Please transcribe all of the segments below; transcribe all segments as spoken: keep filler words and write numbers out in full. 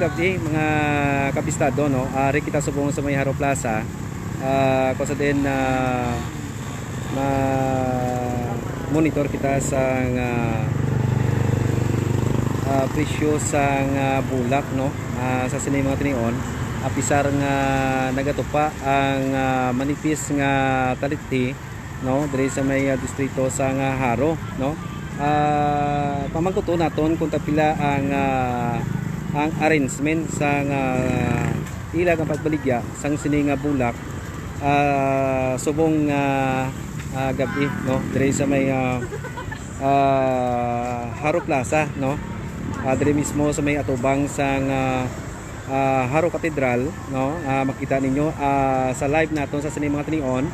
Gabi, mga kabistado, no? Ari kita subong sa may Haro Plaza. Ah, kung sa din, ah, ma-monitor kita sa nga, ah, presyo sa nga bulak, no? Ah, sa sini mga tinion, apisar nga nagatupa ang, ah, manipis nga talithi, no, diri sa may, ah, distrito sa nga Jaro, no. Ah, pamangkuton naton kung tagpila ang, ah, ang arrangement sa nga ila nga pagbaligya sang sini nga bulak, ah, subong nga, ah, gab-i, no, diri sa may, ah, ah, Jaro Plaza, no. Ah, diri mismo sa may atubang sang, ah, ah, Jaro Cathedral, no? Ah, makita ninyo, ah, sa live naton sa sini mga tinion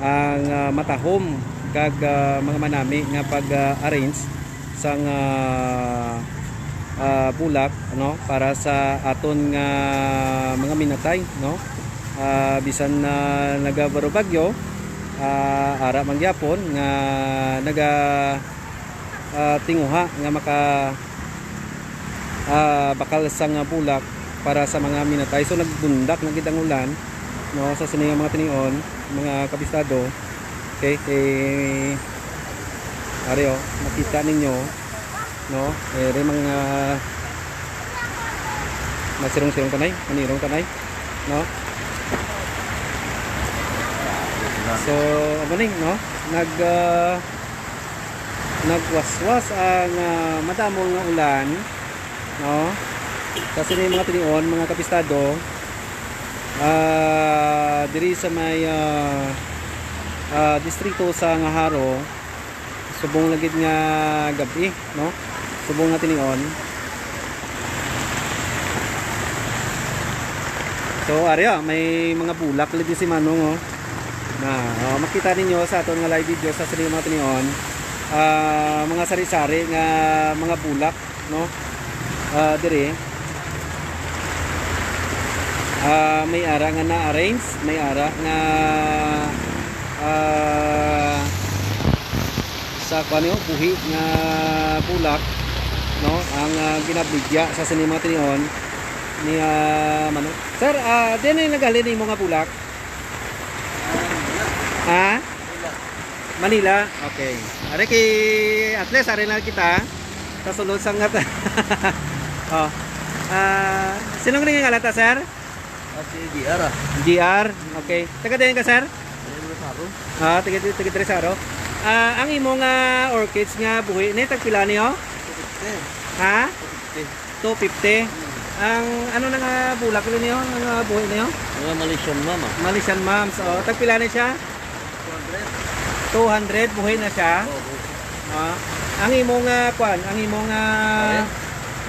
ang, ah, matahom kag, ah, mga manami nga pag-arrange sang, ah, ah, bulak, no, para sa aton nga mga minatay, no? Ah, bisan na nagabarubagyo, ah, ara man gyapon nga naga ah, tinguha nga maka, ah, bakal sang bulak para sa mga minatay. So, nagbundak na gid ang ulan, no, sa sini nga mga tinion, mga kabistado. Okay, kay ari, oh, makita ninyo, no, eh, may mga nasirong-sirong tanay, manirong tanay, no. So, amo ni, no, nag, ah, nagwaswas ang, ah, madamo nga ulan, no? Sa sini mga tinion, mga kabistado, ah, diri sa may, ah, ah, distrito sa nga Jaro, subong lagid nga gab-i, no? Subong nga tinion. So, ari, ah, may mga bulak lagi si Manong, oh. Na, oh, makita ninyo sa aton nga live video sa sini mga tinion. Ah, mga sari-sari nga mga bulak, no? Ah, diri. Ah, may ara nga na-arrange, may ara nga, ah, sa kuan, oh, buhi nga bulak, no? Ang, ah, ginabaligya sa sini mga tinion ni, ah, Manong. Sir, ah, diin ay naghalin imo nga bulak? Ha? Manila? Okay. Ari kay at least, ari na kita. Sa sulod sa nga ta-, oh. Ah, sino nga ngalan ta, sir? Ah, si G R, ah. G R? Okay. Taga diin ka, sir? Taga Tresaro. Ah, taga, taga Tresaro. Ah, ang imo nga orchids nga buhi ni, tagpila ni, oh? Two fifty. Ha? Two fifty. Two fifty. Ang ano na nga bulak ni, oh? Ang, ah, buhi ni, oh? Mga Malaysian mom, ah. Malaysian moms. Oh, tagpila ni siya? Two hundred. Two hundred, buhi na siya? Oo. Ah, ang imo nga, kwan, ang imo nga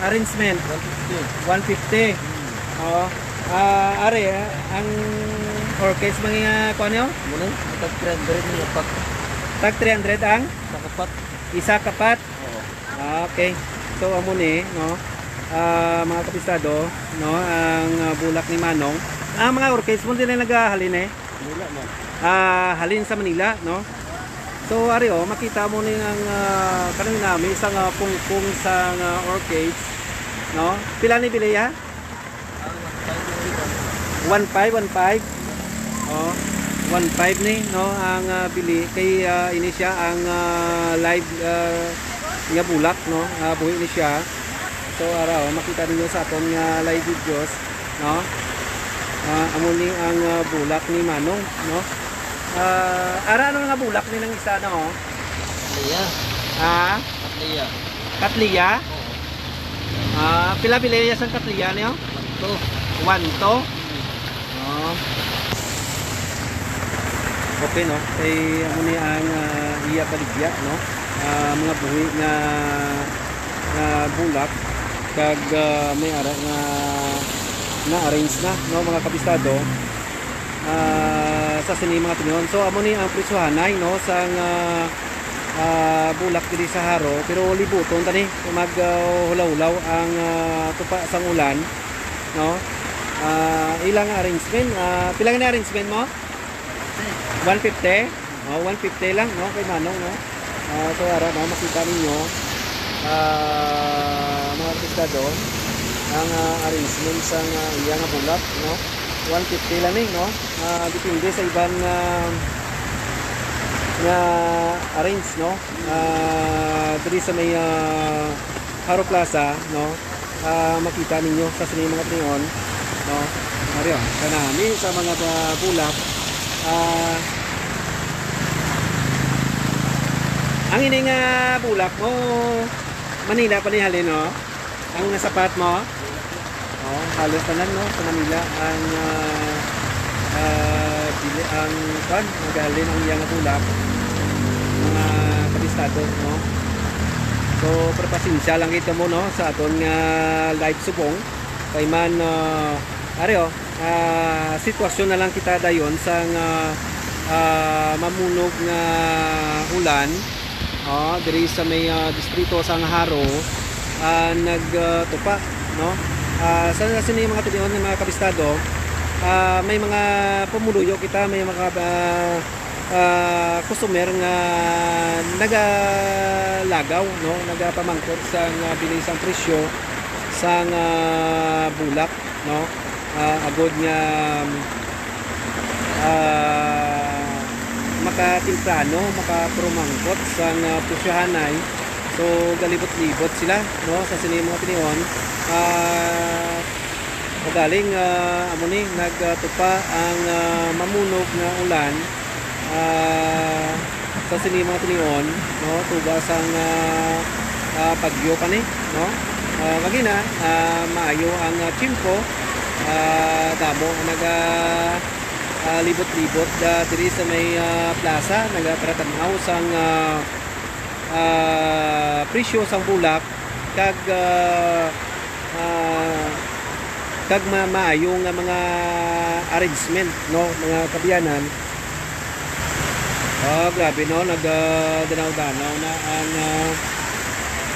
arrangement? One fifty. One fifty. Hmm. Oo. Ah, ari, ah, ang orchids, mga, kwan niyo? Muna, tag three hundred niya, pat. Tag three hundred ang? Sa kapat. Isa kapat? Oo. Ah, okay. So, amo ni, no? Ah, mga kabistado, no, ang, ah, bulak ni Manong. Ang mga orchids mo din ay naghahalin, eh. Manila, ma'am. Ah, halin sa Manila, no? So, ari, oh, makita mo ni ang, ah, kanang nami sa nga pungpong sa nga orchids, no? Pila ni bili, ha? One five, one five. Oh, one five ni, no, ang, ah, bili kay, ah, ini siya ang, ah, live, ah, nga bulak, no? Ah, buhi ni siya. So, ara, oh, makita ninyo sa aton nga live videos, no? Ah, amo ni ang, ah, bulak ni Manong, no? Ah, ara, ano nga bulak ni nang isa, no? Katliya. Ha? Katliya. Katliya? Oo. Ah, pila bilya sang katliya niyo? One two. One two? Hmm. Oh. Okay, no? Kay amo ni ang, ah, iya baligya, no? Ah, mga buhi nga, nga bulak kag, ah, may ara nga na-arrange na, no, mga kabistado. Ah, sa sini mga tinion. So, amo ni ang presyohanay, no, sang, ah, ah, bulak diri sa Jaro, pero libuton ta ni mag, ah, hulaw-hulaw ang, ah, tupa sang ulan, no? Ah, ilang arrangement, ah, pila nga arrangement mo? One fifty? Oh, one fifty lang, no, kay Manong, no? Ah, so, ara, no, makita ninyo, ah, mga kabistado, Ang, ah, arrangement sang, ah, iya nga bulak, no? One fifty lang ni, no? Ah, depende sa iban nga, nga arrange, no? Ah, diri sa may, ah, Haro Plaza, no? Ah, makita ninyo sa sini mga tinion, no? Mario, kanami sa mga ba-, bulak. Ah, ang ini nga bulak mo, Manila pa ni halin, no? Ang nasapat mo? Oh, halos tanan, no, sa Manila ang, ah, ah, dili ang, kwan, nagahalin ang iyang bulak, mga kabistado, no? So, pero pasensya lang kita mo, no, sa aton nga live subong. Kay man, ah, ari, oh, ah, sitwasyon na lang kita dayon sa nga, ah, mamunog nga ulan, oh, diri sa may, ah, distrito sa Haro, ah, nagtupa, no? Ah, sa, sa sini mga tinion nga mga kabistado, ah, may mga pumuluyo kita, may mga, ah, ah, customer nga nagalagaw, no? Nagapamangkot sa nga bili sang presyo sa nga bulak, no? Ah, agod nga, ah, makatemprano, makapurumangkot sang, ah, presyohanay. So, galibot-libot sila, no, sa sini mga tinion. Ah, ugaling, ah, amo ni, nagtupa ang, ah, mamunog nga ulan, ah, sa sini mga tinion, no, tuga sang, ah, ah, bagyo pa ni, no? Ah, magina, ah, maayo ang, ah, tiyempo, ah, damo ang naga, ah, libot-libot, ah, diri sa may, ah, plaza, nagaparatanhaw sang, ah, ah, presyo sang bulak kag, ah, ah, kag ma-, maayo nga mga arrangement, no, mga kabiyanan. Ah, grabe, no, nag, ah, danaw-danaw na ang, ah,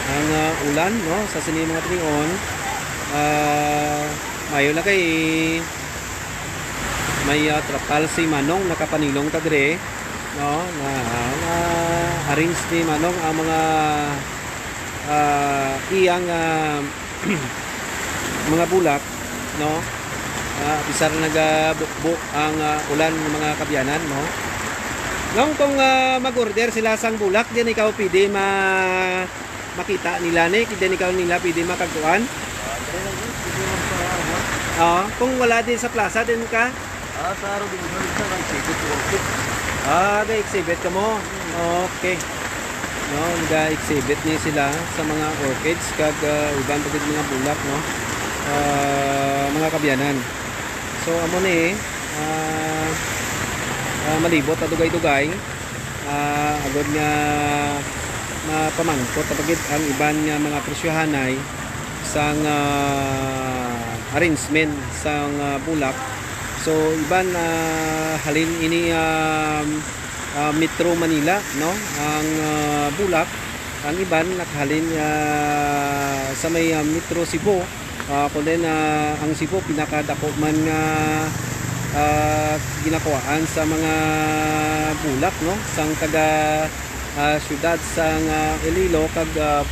ang, ah, ulan, no, sa sini mga tinion. Ah, maayo na kay may, ah, trapal si Manong nakapanilong ta diri, no, na, na arrange ni Manong ang mga, ah, iyang, ah, mga bulak, no? Ah, bisar nagabukbok ang, ah, ulan, mga kabiyanan, no? Nung kung, ah, mag-order sila sang bulak, din ikaw pwede ma-, makita nila ni, din ikaw nila pwede makagkuan. Ah, dali lang, eh. Pwede lang sa, ano? Ah, kung wala din sa plaza, din ka? Ah, sa Rodrigo, sa exhibit, exhibit. Ah, ga-exhibit ka mo? Hmm. Okay. No, ga-exhibit ni sila sa mga orchids kag, ah, iban pa gid mga bulak, no? Ah, mga kabiyanan. So, amo ni, ah, ah, malibot na dugay-dugay, ah, agod nga mapamangkot na pa gid ang iban nga mga presyohanay sang, ah, arrangement sang, ah, bulak. So, iban, ah, halin ini, um, ah, Metro Manila, no? Ang, ah, bulak, ang iban nakahalin, ah, sa may, ah, Metro Cebu, ah, kundi, ah, ang Cebu pinakadako man nga, ah, ginakuhaan sa mga bulak, no? Sang taga, ah, siyudad sang, ah, Iloilo kag, ah,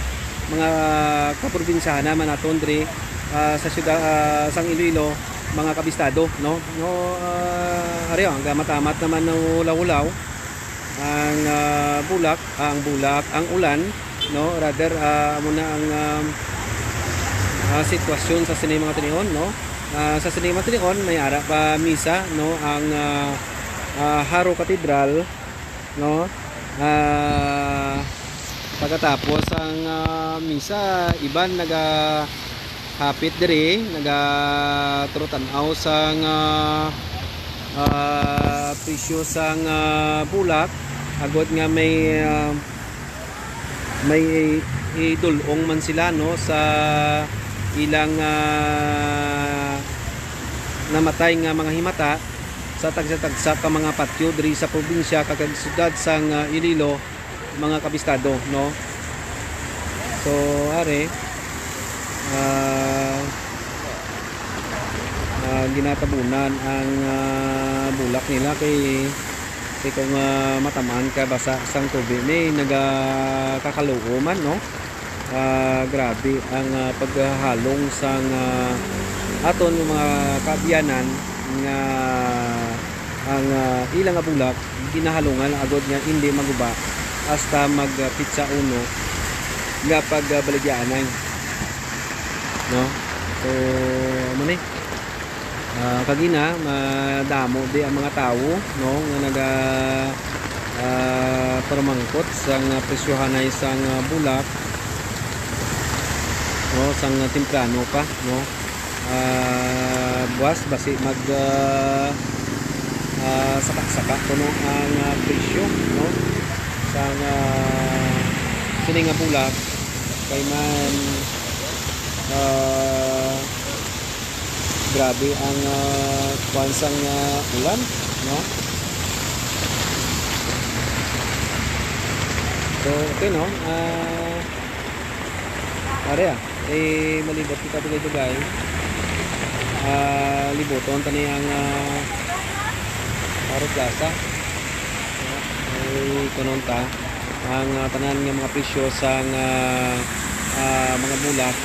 mga kaprobinsyahan naman naton diri, ah, sa siyudad, ah, sang Iloilo, mga kabistado, no? No, ah, ari, ang gamatamat naman ng hulaw-hulaw, ang, ah, bulak, ang bulak, ang ulan, no? Rather, ah, amo na ang, um, ah, sitwasyon sa sini mga tinion, no? Ah, sa sini mga tinion, may ara pa misa, no? Ang, ah, ah, Haro Cathedral, no? Ah, pagkatapos ang, ah, misa, iban nagahapit diri, nagaturutanaw sang, ah, ah, presyo sang, ah, bulak, agod nga may, ah, may idul-ong man sila, no, sa ilang, ah, namatay nga mga himata sa tagsa-tagsa ka mga patyo diri sa probinsya kag siyudad sang, ah, Iloilo, mga kabistado, no? So, ari, ah, ah, ginatabunan ang, ah, bulak nila kay, kay kung, ah, matamaan ka basa sang tubig ni, nagakakaluoman, no? Ah, grabe ang, ah, paghahalong sang, ah, aton nga mga kaabyanan nga ang, ah, ila nga bulak ginahalungan agod nga indi maguba hasta mag, ah, pitsa uno nga pag, ah, baligyaanay. No? So, amo ni. Ah, kagina, madamo di ang mga tawo, no, nga naga, ah, pamangkot sang presyohanay sang, ah, bulak, no, sang temprano pa, no. Ah, buwas basi mag, ah, ah, saka-saka kuno ang, ah, presyo, no, sang, ah, sini nga bulak kay man, ah, grabe ang, ah, kuwan sang, ah, ulan, no? So, okay, no? Ah, ari, ah, eh, malibot kita dugay-dugay. Ah, libuton tani ang, ah, Aro Plaza. Ay, kunon ta ang, ah, tanan nga mga presyo sang, ah, ah, mga bulak,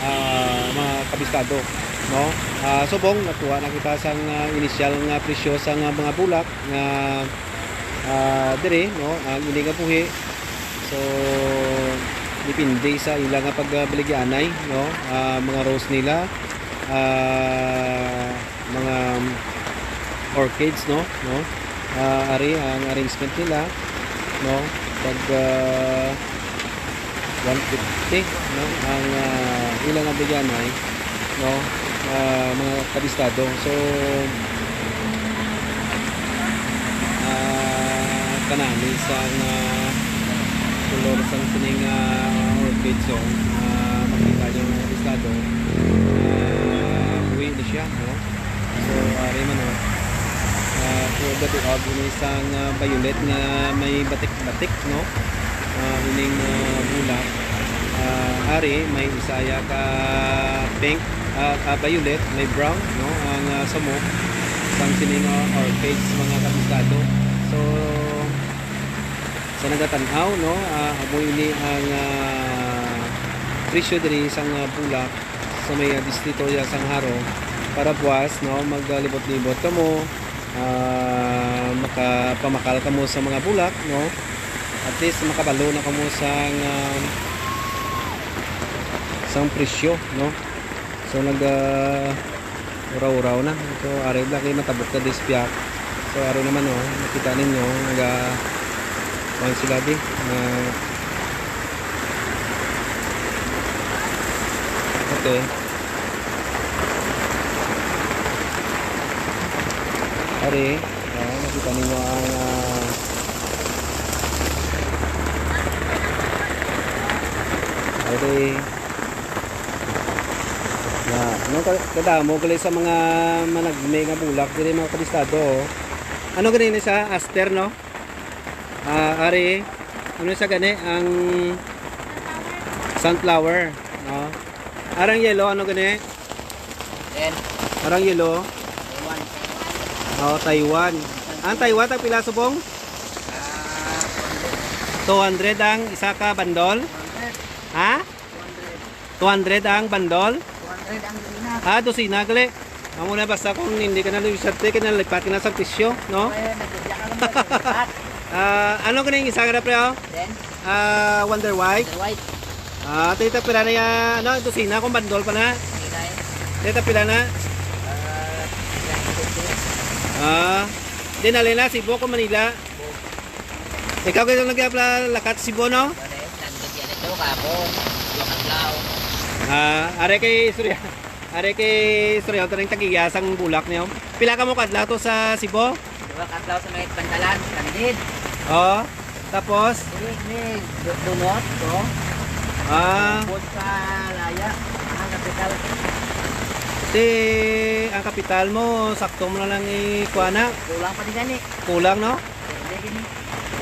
ah, mga kabistado, no? Ah, subong nakuha na kita sang, ah, inisyal nga presyo sang, ah, mga bulak nga, ah, diri, no, ang ini nga buhi. So, depende sa ila nga pagbaligyaanay, no? Ah, mga rose nila, ah, mga orchids, no? No? Ah, ari ang arrangement nila, no? Pag, ah, one fifty, no? Ang, ah, ilang abayanay, no? Ah, mga kabistado. So, ah, kanami sa, ah, kolor sang sining, ah, orchid, so, ah, makita nyo, mga kabistado, ah, buhi na siya, no? So, ari man, oh. Ah, kuha ba, duag, ini sang, ah, violet nga may batik-batik, no? Ah, ining, ah, bulak. Ah, ari, may isa ya ka pink, ah, ah, violet, may brown, no? Ang, ah, samok sang sining, ah, orchids, mga kabistado. So, sa nagatan-aw, no? Ah, amo ini ang, ah, presyo diri sang, ah, bulak sa may, ah, distrito ya sang Jaro para buwas, no, maglibot-libot kamo, ah, makapamakal kamo sa mga bulak, no? At least makabalo na kamo sang, ah, sang presyo, no? So nag, ah, uraw-uraw na. So ari bala kay matabok na dispyak. So ari naman, oh, nakita ninyo, naga kuwan sila di. Na, okay. Ari, oh, nakita ninyo ang, ah, ari. Na, no, ka-, kadamo gali sa mga managme nga bulak diri, mga kabistado, oh. Ano gani ni sa aster, no? Ah, ari, ano sa gani ang sunflower, no? Arang yellow, ano gani? Then, Arang yellow. Taiwan. Oh, Taiwan. Ang Taiwan, tag pila subong? Ah, two hundred ang isa ka bandol? Two hundred. Ha? Two hundred ang bandol? Two hundred ang dosina. Ah, dosina gali. Amo na, basta kung hindi ka na lumisarte, ka nalipat ka na sa presyo, no? Eh, nagkudya ka lang ba? Lipat. Ah, ano ganing isa ka na, pre, oh? Then? Ah, Wonder White? Wonder White. Ah, tita, pila na ya, ano, dosina kung bandol pa na? Sige, tayo. Tita, pila na? Ah, yan, fifty. Ah, di na, Lena, Cebu o Manila? Ikaw kayo naglakat Cebu, no? Wala, eh. Nandun yan ito, kapo. Duha ka adlaw. Ah, are kay istorya. Are kay istorya, taning tag-iya sang bulak niyo. Pila ka mo kadlaw to sa Cebu? Duha ka adlaw sa may pantalan, Candid. Oh, tapos? Ini, ini, do-, donut, to. Ah. Bukod sa Laya, ang kapital. Ti, ang kapital mo, sakto mo na lang ikuha na. Kulang pa din yan, eh. Kulang, no? Hindi, hindi.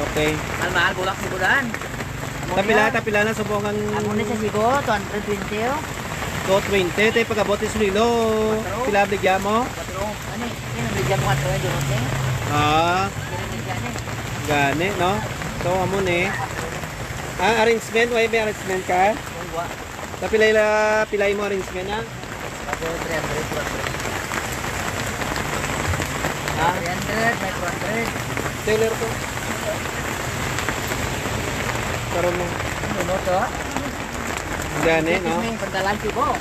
Okay. Mahal-mahal, bulak sa bulan. Tapila, tapila na subong ang Amo ni sa Cebu, two hundred twenty, oh. Two twenty, te, pag-abot ni Iloilo. Quatro. Pila bligya mo? Quatro. Ano eh? Yan ang bigyan mo, quatro, yung donut, eh. Ah. Yan ang bigyan, eh. Gani, no? So, amo ni. Ah, arrangement? Why may arrangement ka? Kung wa. Sa pila, pila mo arrangement, ha? Ako, three hundred, four hundred. Ha? Three hundred, may four hundred. Taylor ko. Karon mo. Ano mo to? Gani, no? May pantalan si Bo.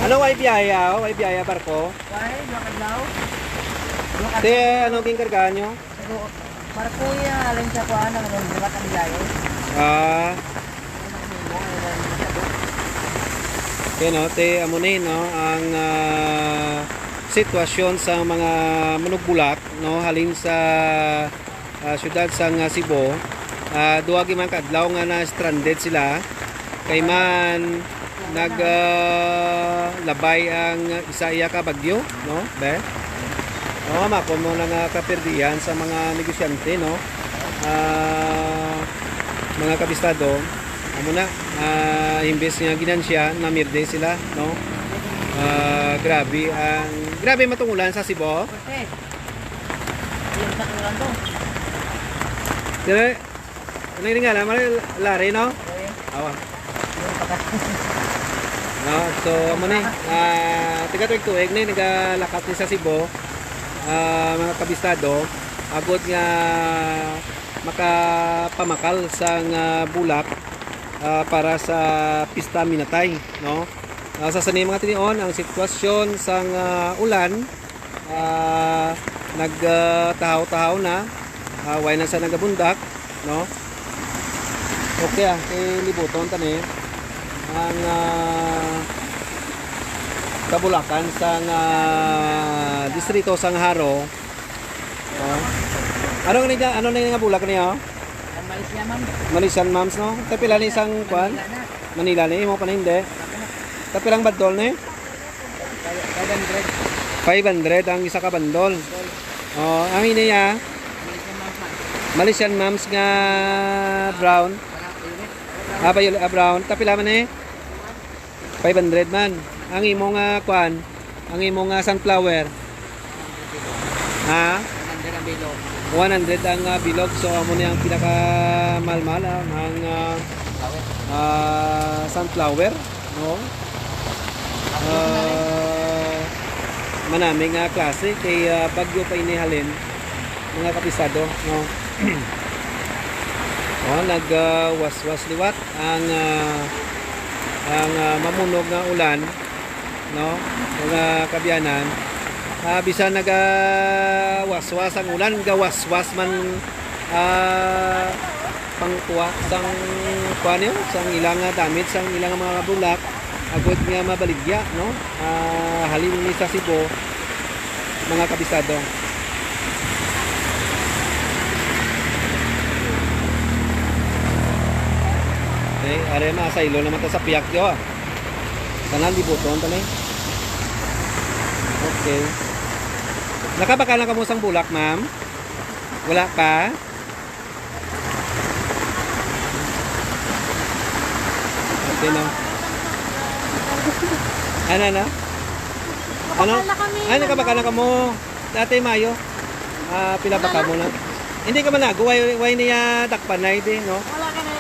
Ano, way biyaya, oh? Way biyaya, barko? Why? Dua ka adlaw? Dua ka Te, ano, ginkargahan nyo? Pero, barko ya, alin sa kuan, ang nung bulat ang biyahe. Ah. Kaya, no, te, amo ni, no, ang, ah, sitwasyon sa mga manugbulak, no, halin sa, ah, siyudad sang, ah, Cebu. Ah, duha gid man ka adlaw nga na-stranded sila. Kay man nag, ah, labay ang isa iya ka bagyo, no? Be? O, makon mo na nga kapirdihan sa mga negosyante, no? Ah, mga kabistado, amo na, ah, imbes nga ginansya, namirde sila, no? Ah, grabe ang, grabe matungulan sa Cebu. Dire, ano yung nga naman, lari, no? Awa. No, so, amo ni, ah, tiga tuig-tuig ni, nagalakat ni sa Cebu, ah, mga kabistado, agod nga makapamakal sang, ah, bulak, ah, para sa Pista Minatay, no? Ah, sa sini mga tinion, ang sitwasyon sang, ah, ulan, ah, nag, ah, tahaw-tahaw na. Ah, way na sa nagabundak, no? Okay, ah, kay libuton ta ni ang, ah, kabulakan sang, ah, distrito sang Jaro. Oh. Ano ni, ano ni nga bulak niya, oh? Ang Malaysia, ma'am. Malaysian mams, no? Sa pila ni sang kuan? Manila na. Manila ni, imo pa na hindi. Sa pilang bandol ni? Five hundred. Five hundred ang isa ka bandol. Oh, ang ini ya? Malaysian mams nga brown. Ah, violet, ah, brown. Tapila man eh? Five hundred man. Ang imo nga kwan, ang imo nga sunflower. Ha? One hundred ang bilog. One hundred ang, ah, bilog. So, amo ni ang pinakamahal-mahal, ah, ang, ah, ah, sunflower. No? Ah, manami nga klase kay, ah, bagyo pa ini halin, mga kapisado, no? Oh, nag, ah, waswas liwat ang, ah, ang, ah, mamunog nga ulan, no? Mga kaabyanan, ah, bisan naga waswas ang ulan, gawaswas man, ah, pangkuha sang kuan niyo, sang ilang, ah, damit, sang ilang mga bulak, agod nga mabaligya, no? Ah, halin ni sa Cebu, mga kabisado. Okay, are, masaylo naman ta sa piyak, yo, ah. Tanan libuton ta ni. Okay. Nakabakal na kamo sang bulak, ma'am? Wala pa? Okay, no? Ano, ano? Ano? Nakabakal na kami. Ay, nakabakal na kamo. Dati, Mayo. Ah, pila ba ka muna? Hindi ka man nago. Why, why niya dakpan na, hindi, no? Wala ka na.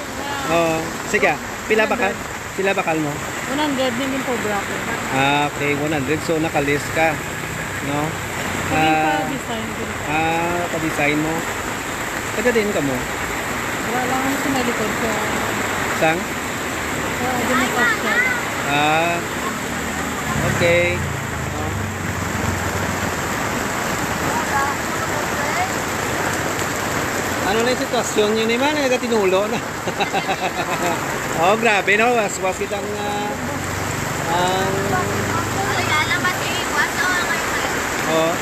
Oo. Sige, pila ba ka? Pila bakal mo? One hundred din yung cobra ko. Ah, okay, one hundred. So, naka-list ka, no? Hindi Ah, pa design din. Ah, pa-design mo. Taga din ka mo? Wala lang ako sa may likod ko. Sang? Sa Bonifacio. Ah, okay. Ano na yung sitwasyon yun, eh, man? Nagatinulo na. Oh, grabe, no? Waswas kitang, ah, ang Wala lang ba si Iwas? Oo, kayo, kayo. Oh.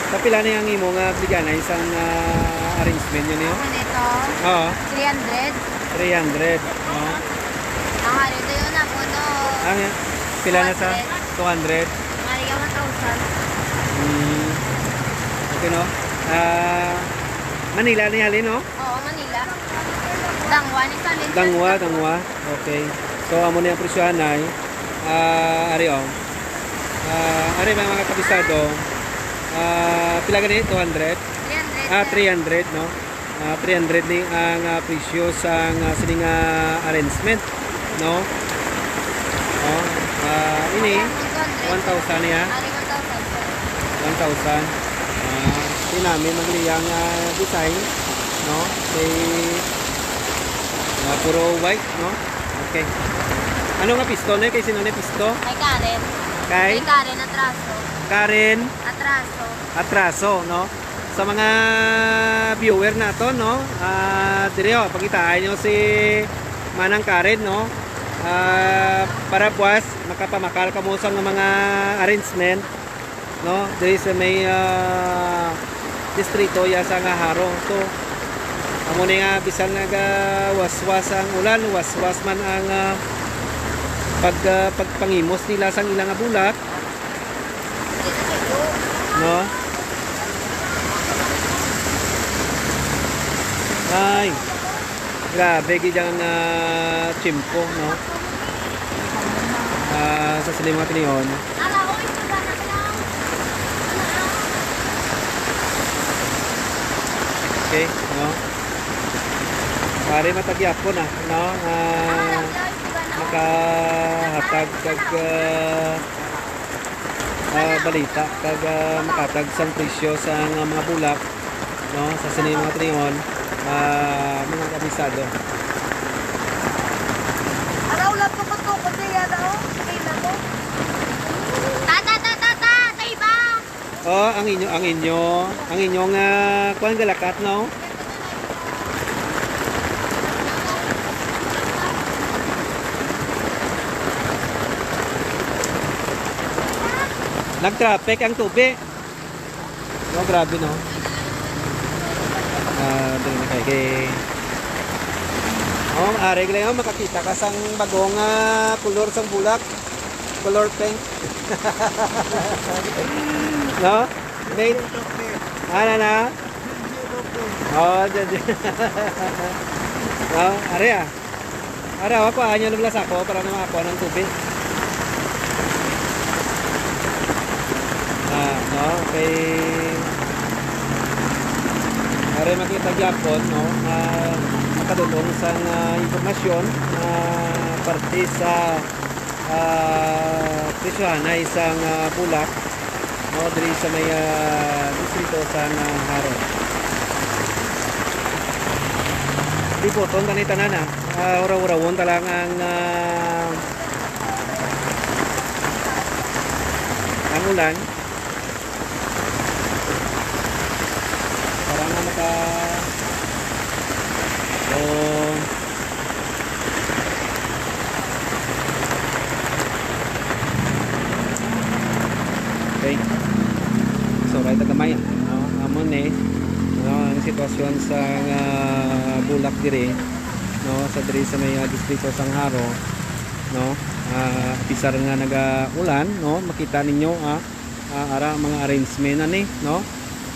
Kapila na yung imo nga bigyan na isang, ah, arrangement yun, yun? Ano ito? Oo. Three hundred. Three hundred, no? Ang hari, ito yun na po, no? Ang, pila na sa two hundred? Two hundred. Ang hari, one thousand. Hmm. Okay, no? Ah, Manila ni halin, no? Oo, Manila. Dangwa ni sa Dangwa, Dangwa. Okay. So, amo na yung presyohan, ay. Ah, ari, oh. Ah, ari, mga, mga kabisado. Ah, pila gani? Two hundred? Three hundred, Ah, sir. Three hundred, no? Ah, three hundred ni ang, ah, presyo sang, ah, sining, ah, arrangement, no? Oh, ah, ini, one thousand niya. Ari, one thousand, sir. One thousand. Ah, di namin magliyang, ah, design, no? Kay, ah, puro white, no? Okay. Ano nga pisto na? Kay sino na pisto? Kay Karen. Kay? Kay Karen Atraso. Karen? Atraso. Atraso, no? Sa mga viewer nato, no? Ah, diri, oh, pakitaan nyo si Manang Karen, no? Ah, para buwas, makapamakal kamo sa mga arrangement, no? Diri sa may, ah, distrito ya sa nga Jaro. So, amo ni nga bisan nagawaswas ang ulan, waswas man ang, ah, pag, ah, pagpangimos nila sang ilang bulak, no? Ay, grabe gid ang, ah, tiyempo, no? Ah, sa sini mga tinion. Okay, no? Pare, matagyapon na, no? Ah, makahatag kag, ah, ah, balita kag, ah, makatag sang presyo sa nga mga bulak, no, sa sini mga tinion, ah, mga kabisado. Araw lang ko matukod niya na, oh. Tingnan mo. Tata, tata, tata, sa iba. Oh, ang inyo, ang inyo, ang inyo nga, kuwan, galakat, no? Nag-traffic ang tubi. No, grabe, no? Ah, dali na kay, kay, oh, ari lang, oh, makakita ka sang bagong, ah, kulor sang bulak. Color pink. No? May, ano na? Oh, dyan, dyan. Oh, ari, ah. Ara, wa ko, anyo lang sa ako para na makakuha ng tubig. Ah, no? Kay, ari makita gyapon, no? Ah, makadulong sang, ah, impormasyon, ah, parte sa, ah, presyohan na isang, ah, bulak, no, diri sa may, ah, distrito sa, ah, Jaro. Di po, ton, tanan, ah, uraw-urawon ta lang ang, ah, ang ulan. Para nga maka-, so, okay. So, right at gamay, no? Amo ni, no, ang sitwasyon sa, ah, bulak diri, no, sa diri sa may, ah, distrito sang Jaro, no? Ah, bisar nga nagaulan, no, makita ninyo, ah, ah, ara, mga arrangement na ni, no?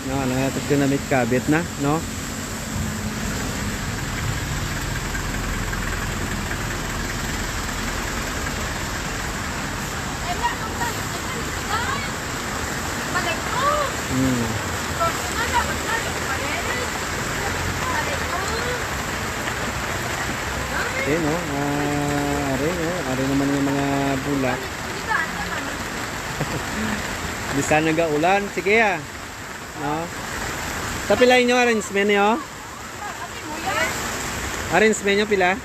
No, nagkakabit-kabit na, no? Hmm. Okay, no? Ah, ari, no? Ari naman yung mga bulak. Bisan nagaulan. Sige, ah. No? Sa pila inyo arrangement niyo? Arrangement niyo pila?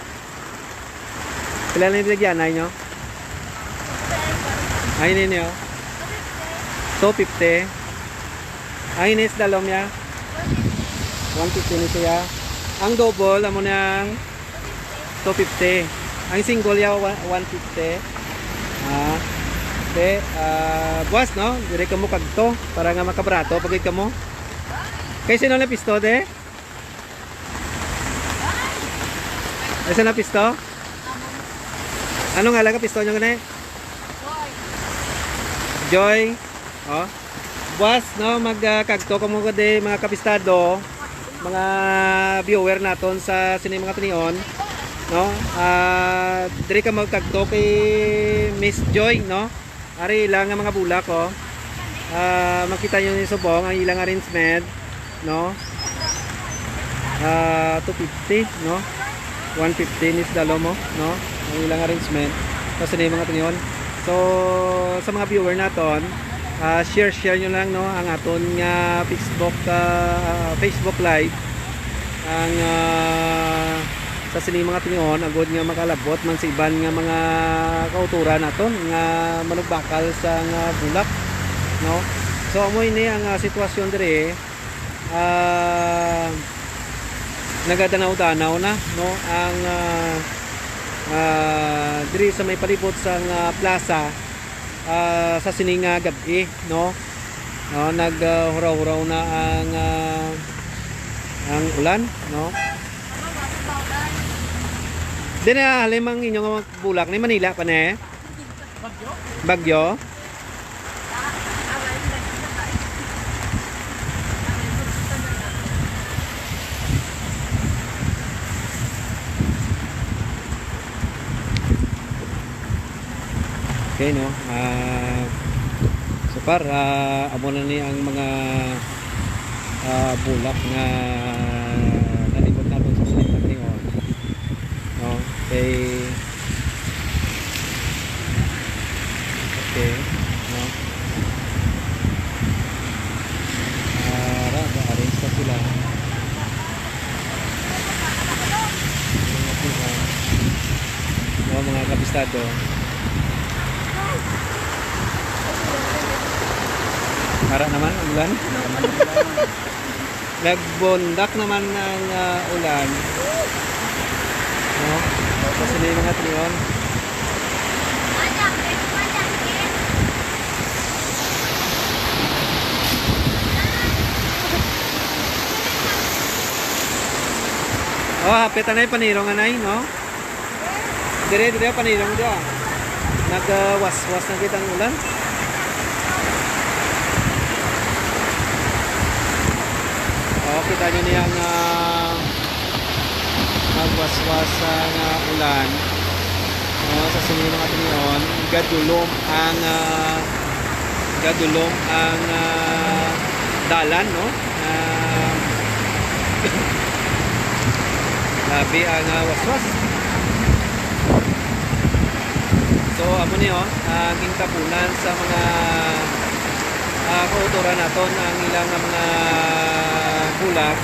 Pila na yung pinagyanay niyo? Ay, ini niyo. Two fifty. Ang ini sa dalom niya? One fifty ni siya. Ang double, amo nang two fifty. Ang single ya, wa-, one fifty. Ah, te, ah, buwas, no? Diri kamo kagto para nga makabarato pagid kamo. Kay sino na pisto, te? Ay, sino na pisto? Ano nga lang ang pisto nyo gani? Joy. Oh. Buwas, no, mag, ah, kagto kamo gani, mga kabistado, mga viewer naton sa sini mga tinion, no? Ah, diri ka magkagto kay Miss Joy, no? Ari ilang nga mga bulak, oh. Ah, makita nyo ni subong ang ilang arrangement, no? ah, two fifty, no? One fifty ni Sidalomo, no? Ang ilang arrangement. So, sini mga tingin. So, sa mga viewer naton, ah, share, share nyo lang, no, ang aton nga Facebook, ah, Facebook Live. Ang, ah, sa sini mga tingin, agod nga makalabot man sa iban nga mga kauturan naton nga manugbakal sa nga bulak, no? So, amo ini ang, ah, sitwasyon diri. Ah, nagadanaw-danaw na, no, ang, ah, ah, diri sa may palibot sang, ah, plaza, ah, sa sini nga gab-i, no? No, nag, ah, huraw-huraw na ang, ah, ang ulan, no? Din na halim ang inyong mga bulak ni Manila pa ne? Bagyo? Okay, no? Ah, so far, ah, amo na ni ang mga, ah, bulak nga nalimot naton sa San Mateo. No? Okay. Okay. No? Ah, ra, arrange pa sila. Mga puno. Oh, mga kabistado. Ara naman ang ulan. Nagbundak naman ang, ah, ulan. No? Tapos sila yung mga trion. Oh, hapit na yung panirong, anay, no? Dire, dire, panirong, dire. Nagwaswas na kita ang ulan. Oh, kita nyo niya nga magwaswas sa nga ulan. Oh, sa sini mga tinion, gadulom ang, ah, gadulom ang, ah, dalan, no? Ah, grabe ang, ah, waswas. So, amo ni, oh, ah, gintabunan sa mga, ah, kautoran naton ang ilang mga bulak.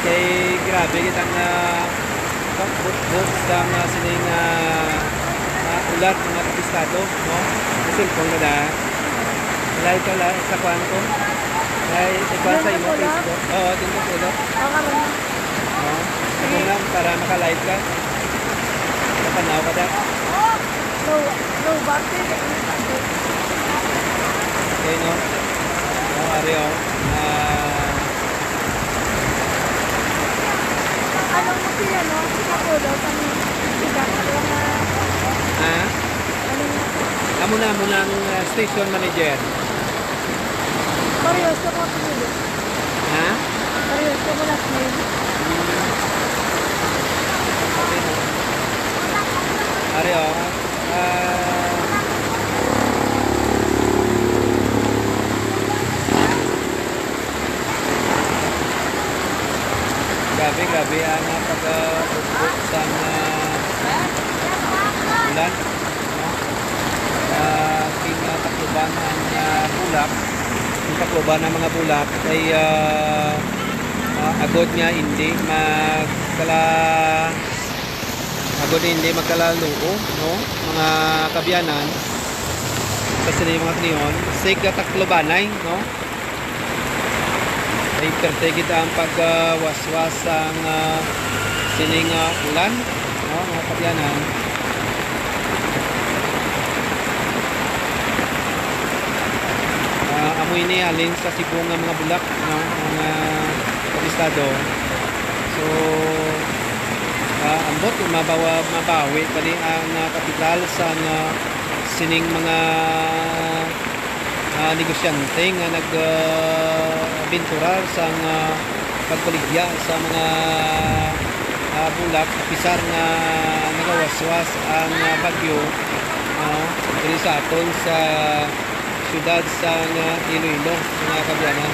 Kay grabe kita nga pagbutbot sa mga sining, ah, ah, ulat, mga kabistado, no? Sa cellphone ka na. Live ka la-, sa kwan ko. Ay, ikuha sa imo, Facebook. Oo, din ko pulo. Oo, karon na. Oo. Sige. Ano na, para maka-live ka. Napanaw ka na. Low, low battery. Okay, no? Oh, ari, oh. Ah. Ano mo siya, no? Sa ulo, kami, siya, mga, ha? Ano mo? Amo na, amo na ang, ah, station manager. Parehas sa mga pinili. Ha? Parehas sa mga pinili. Ari, oh. Ah, grabe, grabe ang, ah, pag, ah, bukbok sa mga ulan, no? Ah, pinatakloban ang, ah, bulak. Pinatakloban ang mga bulak ay, ah, ah, agod nga hindi magkala-, agod hindi magkalaluo, no? Mga kaabyanan, kasi na yung mga tinion, sig taklobanay, no? Ay, perte gid ang pagwaswas sang, ah, sining, ah, ulan, no, mga kaabyanan. Ah, amo ini halin sa Cebu nga mga bulak, no, mga kabistado. So, ah, ambot, mabawa-, mabawi pa ni ang, ah, kapital sa, ah, sining mga, ah, negosyante nga nag, ah, binturar sa nga pagbaligya sa mga, ah, bulak, apisar nga nagawaswas ang, ah, bagyo, no, diri sa aton sa siyudad sa nga Iloilo, mga kaabyanan.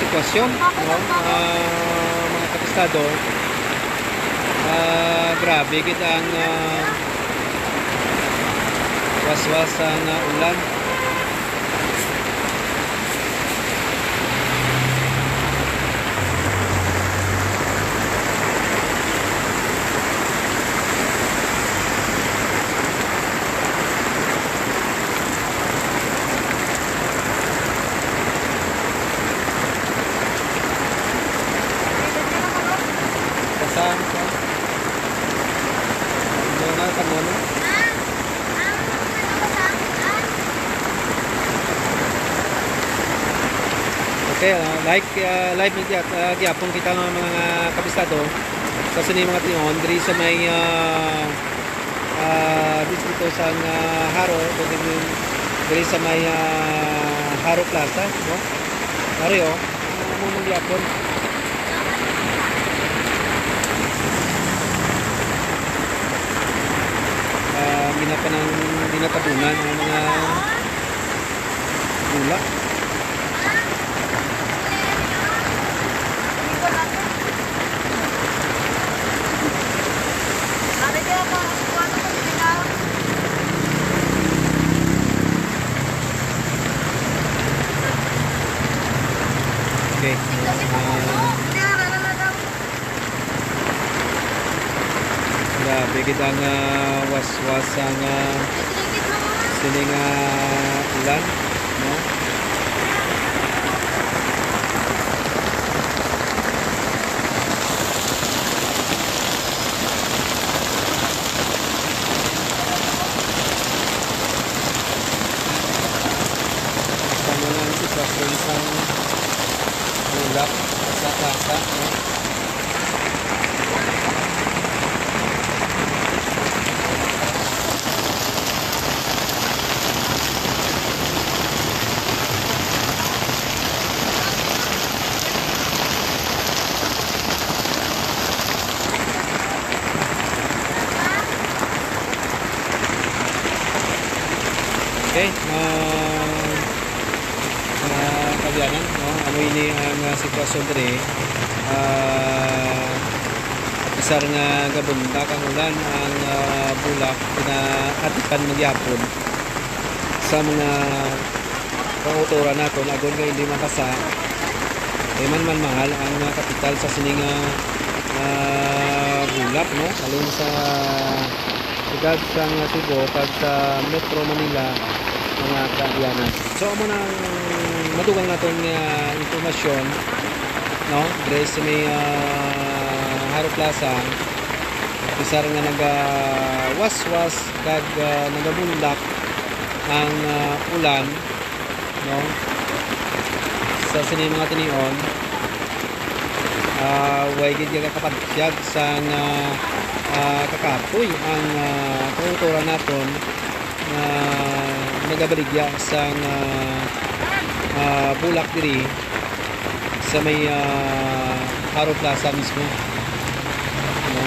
Sitwasyon, no? Ah, mga kapistado, ah, grabe gid ang, ah, waswas sang, ah, ulan. Basahan ko. Ano na, tangon? Okay, ah, like, ah, live media, ah, gyapon kita, mga, mga kabisado, sa sini mga tion, diri sa may, ah, ah, distrito sang, ah, Jaro, diri, diri sa may, ah, Jaro Plaza, no? Ari, oh, ano mo gyapon? Ah, ginapanang, ginatabunan ang mga bulak. Okay. Ah, grabe gid ang, ah, waswas sang, ah, sini nga ulan, no? Sa mga sitwasyon sang bulak sa kasa, no? Okay, ah, mga kaabyanan, no? Amo ini ang, ah, sitwasyon diri. Ah, bisan nga gabundak ang ulan, ang, ah, bulak ginaatipan man gihapon sa mga kautoran naton, agod nga indi makasa. Kay man man mahal ang, ah, kapital sa sini nga, ah, bulak, no? Halin sa siyudad sang Cebu kag sa Metro Manila, mga kaabyanan. So, amo na ang madugang naton nga impormasyon, no? Diri sa may, ah, Jaro Plaza, bisan nga nagawaswas kag, ah, nagabundak ang, ah, ulan, no? Sa sini mga tinion, ah, way gid nga kapatyag sang, ah, ah, kakapoy ang, ah, kautoran naton nga nagabaligya sang, ah, ah, bulak diri sa may, ah, Jaro Plaza mismo. No?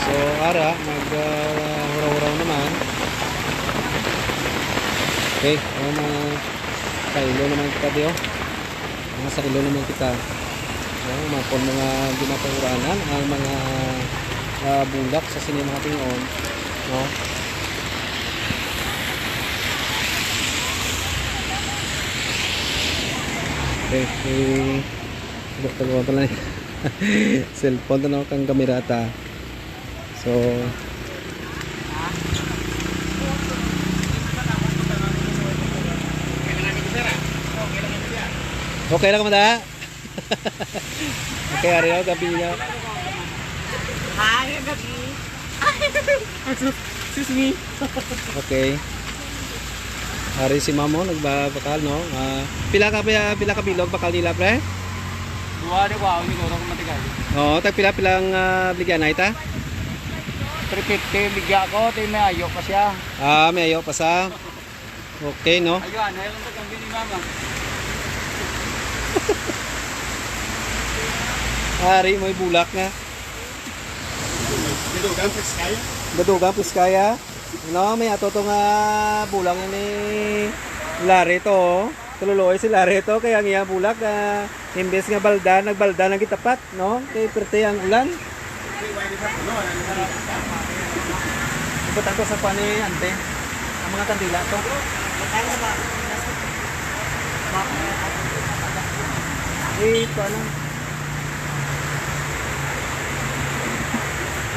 So, ara, nag, ah, huraw-huraw naman. Okay, oh, mga kailo naman kita, di, oh. Mga kailo naman kita. Oh, mga pon, mga ginapahuranan ang mga, ah, bulak sa sini mga tion, no? Okay, eh, gusto ko pala. Cellphone to, no, kang kamera ta. So, okay lang man da? Okay, ari, oh, gabi na. Hi, gabi. Excuse me. Okay. Ari si Mamo, nagbabakal, no? Ah, pila ka, pila, pila ka bilog bakal nila, pre? Duha ni, wow, siguro kung matigal. Oo, tag pila, pila ang, ah, baligya na ita? Three fifty, baligya ko, tay may ayo pa siya. Ah, may ayo pa sa. Okay, no? Ayo, ano, ayo lang ang ni mama. Ari, may bulak nga. Gadugang Piskaya? Gadugang Piskaya? No, may ato to nga bulak ni Larry to, oh. Luluoy sila rito kay ang iyang bulak, ah, imbes nga balda, nagbalda lang gitapat, no? Kay perte ang ulan. Ibutang ko sa kuan ni ante. Ang mga kandila to. Eh, ito ano?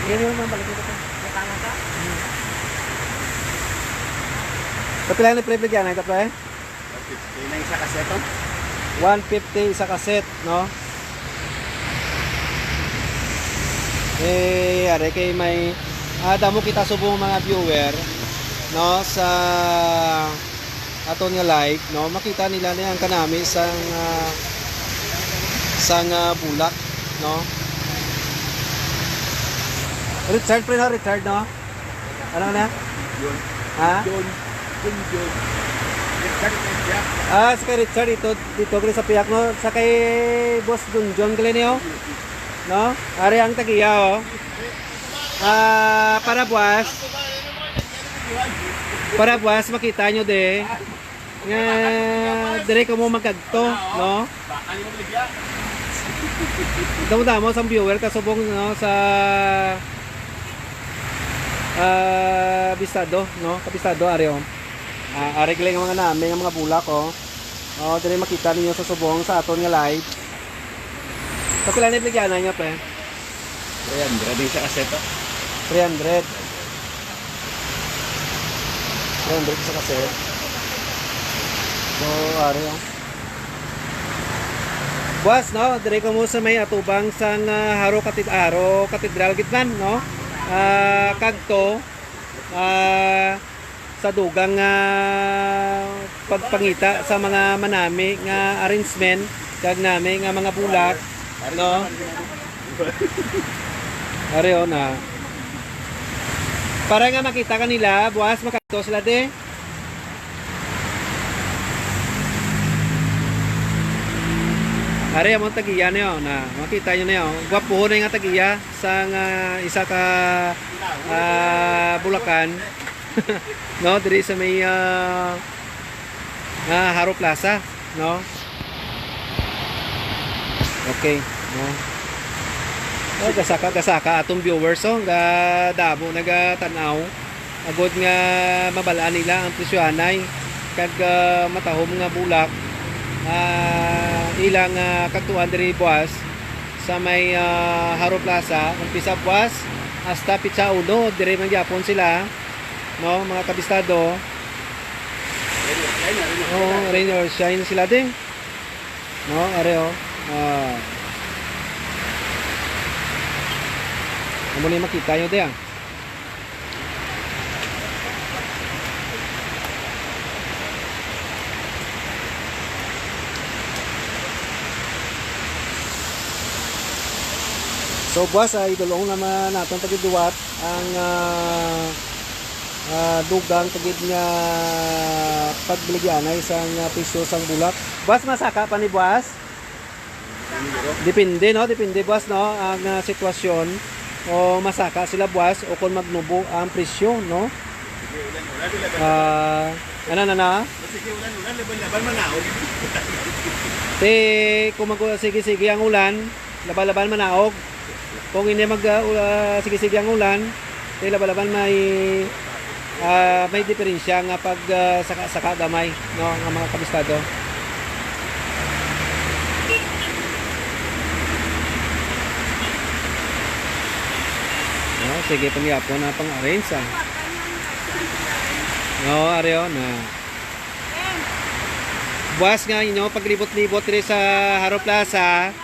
Yan yung mga balik ito. Kapila na pre, pre, dyan, ito pre? One fifty na isa ka set, oh. One fifty isa ka set, no? Eh, ari kay may, ah, damo kita subong mga viewer, no, sa aton nga live, no? Makita nila ni ang kanami sang, ah, sang, ah, bulak, no? Richard, pre, no? Richard, no? Ano na? Yun. Ha? Yun. Yun, yun. Richard Media. Ah, sa kay Richard, ito, dito, kay sa piyak, no? Sa kay Boss Junjun, kay niyo? No? Ari ang tagiya, oh. Ah, para buwas. Para buwas, makita nyo, de. Nga, dire ka mo magkagto, no? Damo-damo sang viewer kasubong, no, sa, ah, bistado, no? Kabistado, ari, oh. Ah, ari gali nga mga nami nga mga bulak, oh. Oh, dire makita ninyo sa subong sa aton nga live. Sa pila ni bligyanan nga, pre? Three hundred, isa ka set, oh. Three hundred. Three hundred sa kaset. So, ari, oh. Buwas, no? Diri kamo sa may atubang sang, ah, Jaro Katid-, Jaro Katedral gid man, no? Ah, kagto, ah, sa dugang, ah, pagpangita sa mga manami nga arrangement kag nami nga mga bulak, no? Ari, oh, na. Para nga makita ka nila, buwas makadto sila, de. Ari, among tagiya niyo, na. Makita niyo niyo. Gwapuhon na nga tagiya sa nga isa ka, ah, bulakan. No, diri sa may, ah, ah, Jaro Plaza, no? Okay, no? Oh, gasaka, gasaka atong viewers, oh, ga damo nagatan-aw. Agod nga mabal-an nila ang presyohanay kag, ah, matahom nga bulak, ah, ilang, ah, kagtuan diri buwas sa may, ah, Jaro Plaza, umpisa buwas hasta pitsa uno, diri man gyapon sila, no, mga kabistado. Rain or shine, rain or shine. Oo, rain or shine sila, de. No, ari, oh. Ah. Amo ni makita nyo, de, ah. So, buwas, ah, idol-ong naman naton pagduwat ang, ah, ah, dugang kagid nga pagbaligyanay sang, ah, presyo sang bulak. Buwas, masaka pa ni buwas? Depende, no? Depende, buwas, no? Ang, ah, sitwasyon o masaka sila, buwas, o kung magnubo ang presyo, no? Ah, ano na na? Sige, ulan, ulan, laban-laban, manaog. Te, kung mag-, sige-sige ang ulan, laban-laban, manaog. Kung hindi mag, ah, ula-, sige-sige ang ulan, te, laban-laban, may, ah, may diferensya nga pag, ah, saka-saka gamay, no, nga mga kabistado. No, sige, pangyapon na pang-arrange, ah. No, ari, oh, na. Buwas nga inyo paglibot-libot diri sa Jaro Plaza,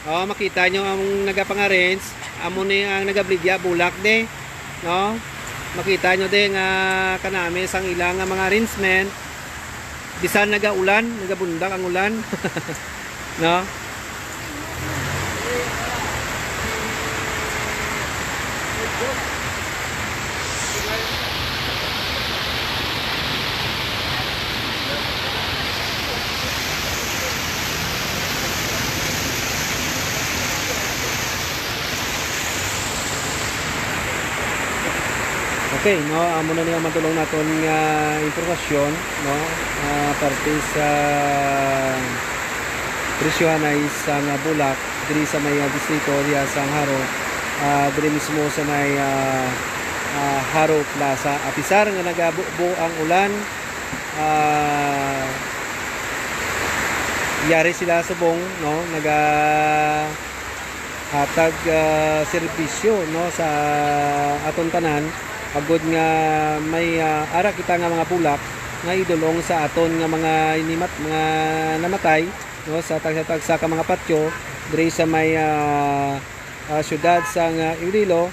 oh, makita nyo ang nagapang-arrange, amo ni ang nagabligya bulak, de, no? Makita nyo, de, nga kanami sang ila nga mga arrangement, bisan nagaulan, nagabundak ang ulan, no? Okay, no, amo na ni ang madulong naton nga impormasyon, no, ah, parte sa presyohanay sang bulak diri sa may, ah, distrito diha sa Jaro, ah, diri mismo sa may, ah, ah, Jaro Plaza. Apisar nga nagabubo ang ulan, ah, yari sila subong, no, naga hatag, ah, serbisyo, no, sa aton tanan, agod nga may, ah, ara kita nga mga bulak nga idulong sa aton nga mga hinimat-, mga namatay, no, sa tagsa-tagsa ka mga patyo diri sa may, ah, ah, siyudad sang, ah, Iloilo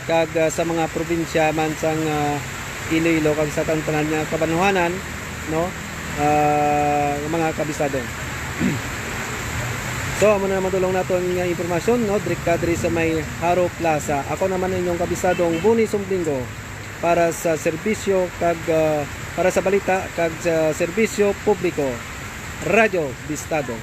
kag, ah, sa mga probinsya man sang, ah, Iloilo kag sa tanan-tanan nga kabanwahanan, no, ah, mga kabisado. So, amo na naman dulong naton nga impormasyon, no, direkta diri sa may Jaro Plaza. Ako naman inyong kabisadong Boni Sumbingo para sa serbisyo kag, ah, para sa balita kag sa serbisyo publiko. Radyo Bistado.